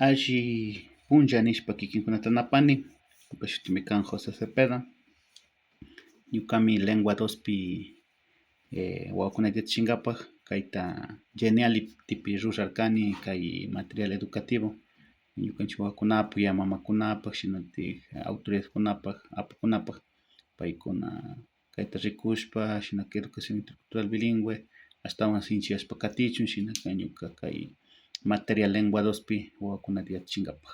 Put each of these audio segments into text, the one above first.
Alli punlla nishpa kikinkunata napani, ñuka shutimi kan José Cepeda, ñukami lengua dospi wawakunata yachachinkapak kayta Genialitypi rurarkani kay material educativo ñukanchik wawakunapak, yaya mamakunapak, shinatik autoridadkunapak, apukunapak paykuna kayta rikushpa shinaka educación intercultural bilingüe ashtawan sinchiyashpa katichun shinaka ñuka kay material lengua dospi wawakunata yachachinkapak.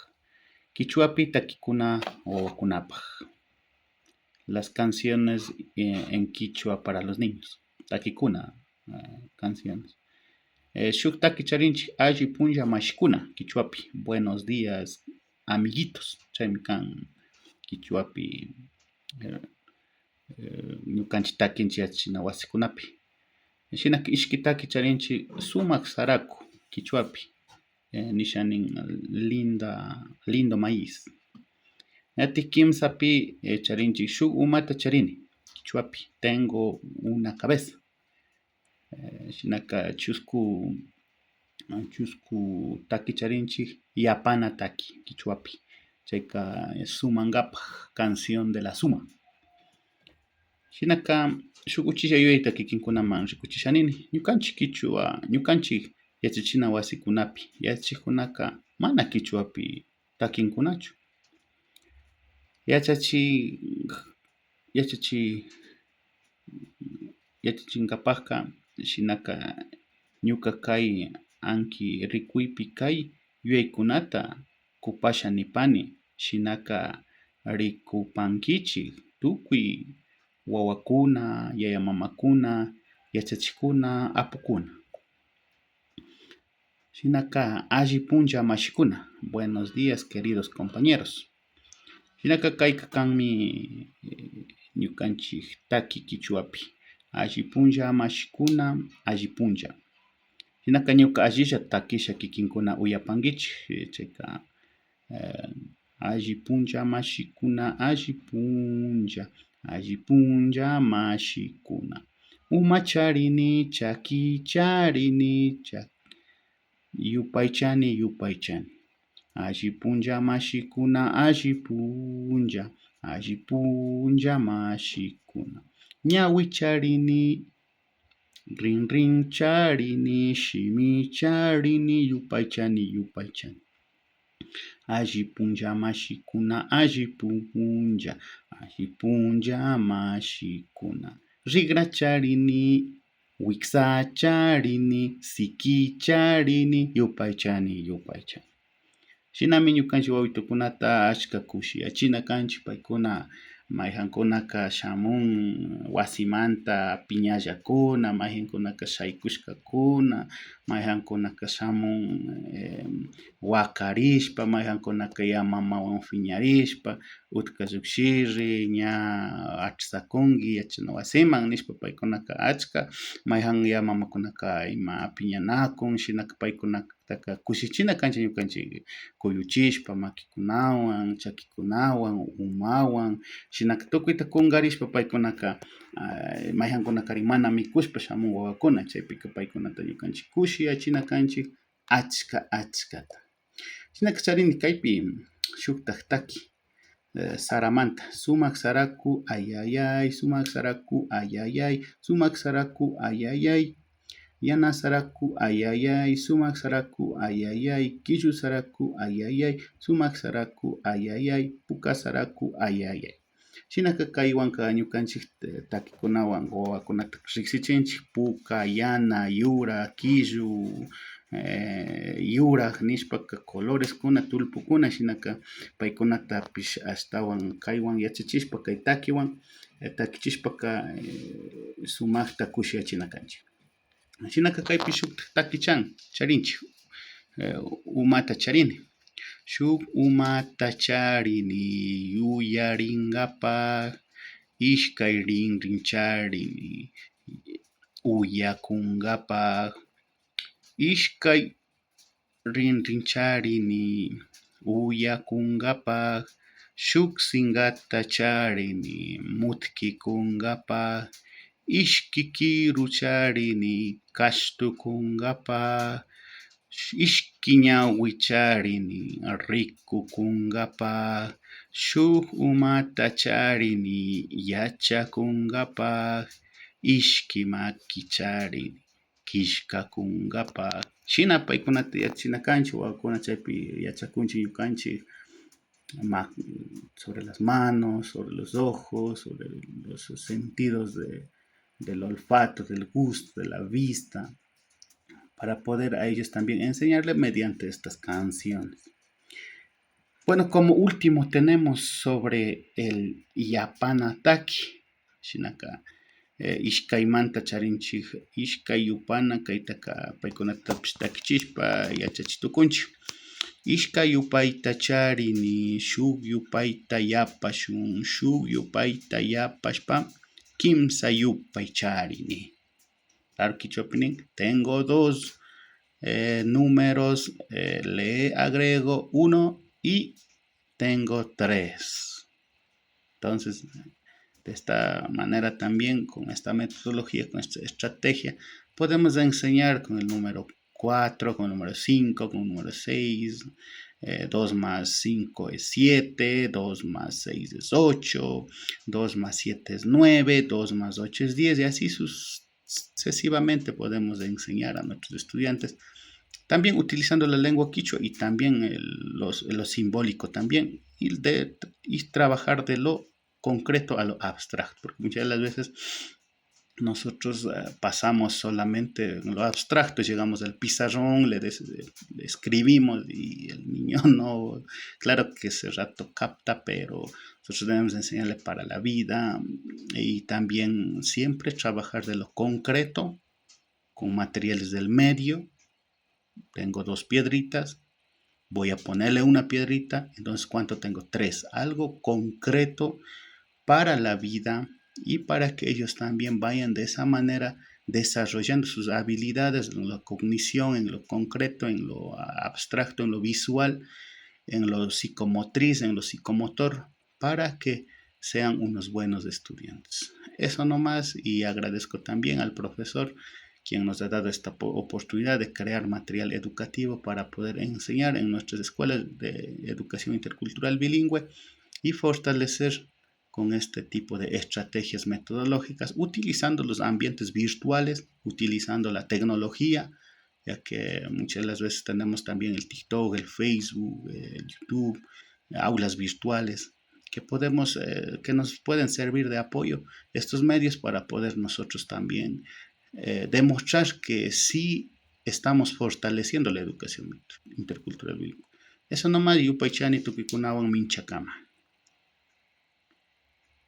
Kichwapi takikuna wawakunapak. Las canciones en quichua para los niños. Takikuna, canciones. Shuk taki charinchik alli punlla mashikuna kichwapi buenos días amiguitos chaymi kan kichwapi ñukanchik takinchik yachachina wasikunapi. Shinaka ishki taki charinchik sumak saraku kichwapi nisha nin linda lindo maíz. Ñatik kimsapi charinchik shuk umata charini kichwapi tengo una cabeza. Shinaka chusku chusku taki charinchik yapana taki kichwapi chayka sumankapak canción de la suma. Shinaka shuk uchilla yuyayta kikinkunaman rikuchisha nini ñukanchik kichwa ñukanchik yachachina wasikunapi yachachikkunaka mana kichwapi takinkunachu. Yachachi yachachi yachachinkapakka shinaka ñuka kay anki rikuypi kay yuyaykunata kupasha nipani shinaka rikupankichik tukuy wawakuna, yaya mamakuna, yachachikuna, apukuna. Shinaka alli punlla mashikuna, buenos días queridos compañeros. Shinaka kayka kanmi ñukanchik taki kichwapi alli punlla mashikuna, alli punlla. Shinaka ñuka allilla takisha kikinkuna uyapankichik chayka alli punlla mashikuna, alli punlla, alli punlla mashikuna. Uma charini, chaki charini, yupaychani, yupaychani. Alli punlla mashikuna, alli punlla, alli punlla mashikuna. Ñawi charini, rinrin charini, shimi charini, yupaychani, yupaychani. Alli punlla mashikuna, alli punlla, alli punlla mashikuna. Rigra charini, wiksa charini, siki charini, yupaychani, yupaychani. Shinami ñukanchik wawitukunata achka kushiyachina kanchik paykuna mayjankunaka shamun wasimanta piñallakuna, mayjankunaka shaykushkakuna, mayjankunaka shamun wakarishpa, mayjankunaka ya mamawan piñarishpa utka llukshiri ña achsakunki yachana wasiman nishpa paykunaka achka mayjan ya mamakunaka ima piñanakun shinaka paykunataka kushichina kanchik ñukanchik kuyuchishpa makikunawan, chakikunawan, umawan shinaka tukuyta kunkarishpa paykunaka mayjankunakarin mana mikushpa shamun wawakuna chaypika paykunata ñukanchik kushiyachina kanchik achka achkata. Shinaka charini kaypi shuktak taki saramanta sumak saraku ayayay, sumak saraku ayayay, sumak saraku ayayay, yana saraku ayayay, sumak saraku ayayay, killu saraku ayayay, sumak saraku ayayay, puka saraku ayayay. Shinaka kaywanka ñukanchik takikunawan wawakunata riksichinchik puka, yana, yura, killu, yurak nishpaka coloreskuna, tulpukuna shinaka paykunatapish ashtawan kaywan yachachishpa kay takiwan takichishpaka sumakta kushiyachina kanchik. Shinaka kaypi shuk takichan charinchik umata charini. Shuk umata charini yuyarinkapak, ishkay rinrin charini uyakunkapak, ishkay rinrin charini uyakunkapak, shuk sinkata charini mutkikunkapak, ishki kiru charini kashtukunkapak. Ishqui ñahui charini ricucungapaj, shuk umata charini yachacungapaj, ishqui maqui charini killkacungapaj. Shina paykunata yachachina kanchik wawakuna chaypi yachakunchik ñukanchik sobre las manos, sobre los ojos, sobre los sentidos del olfato, del gusto, de la vista, para poder a ellos también enseñarle mediante estas canciones. Bueno, como último tenemos sobre el Yapanataki, shinaka ishkaymanta charinchik ishkay yupana kaytaka paykunatapish takichishpa yachachi tukunchik. Ishkay yupayta charini, shuk yupayta yapashun, shuk yupayta yapashpa, kimsa yupay charini. Claro, quichuapi nin, tengo dos números, le agrego 1 y tengo 3. Entonces, de esta manera también, con esta metodología, con esta estrategia, podemos enseñar con el número 4, con el número 5, con el número 6, 2 más 5 es 7, 2 más 6 es 8, 2 más 7 es 9, 2 más 8 es 10, y así sucesivamente podemos enseñar a nuestros estudiantes, también utilizando la lengua quichua y también lo simbólico también, y trabajar de lo concreto a lo abstracto, porque muchas de las veces nosotros pasamos solamente en lo abstracto, llegamos al pizarrón, le escribimos y el niño no, claro que ese rato capta, pero nosotros debemos enseñarle para la vida y también siempre trabajar de lo concreto con materiales del medio. Tengo 2 piedritas, voy a ponerle una piedrita, entonces ¿cuánto tengo? 3, algo concreto para la vida y para que ellos también vayan de esa manera desarrollando sus habilidades en la cognición, en lo concreto, en lo abstracto, en lo visual, en lo psicomotriz, en lo psicomotor, para que sean unos buenos estudiantes. Eso nomás, y agradezco también al profesor quien nos ha dado esta oportunidad de crear material educativo para poder enseñar en nuestras escuelas de educación intercultural bilingüe y fortalecer con este tipo de estrategias metodológicas, utilizando los ambientes virtuales, utilizando la tecnología, ya que muchas de las veces tenemos también el TikTok, el Facebook, el YouTube, aulas virtuales, que nos pueden servir de apoyo estos medios para poder nosotros también demostrar que sí estamos fortaleciendo la educación intercultural bilingüe. Eso nomás, yupaychani tukuykunawan minchakama.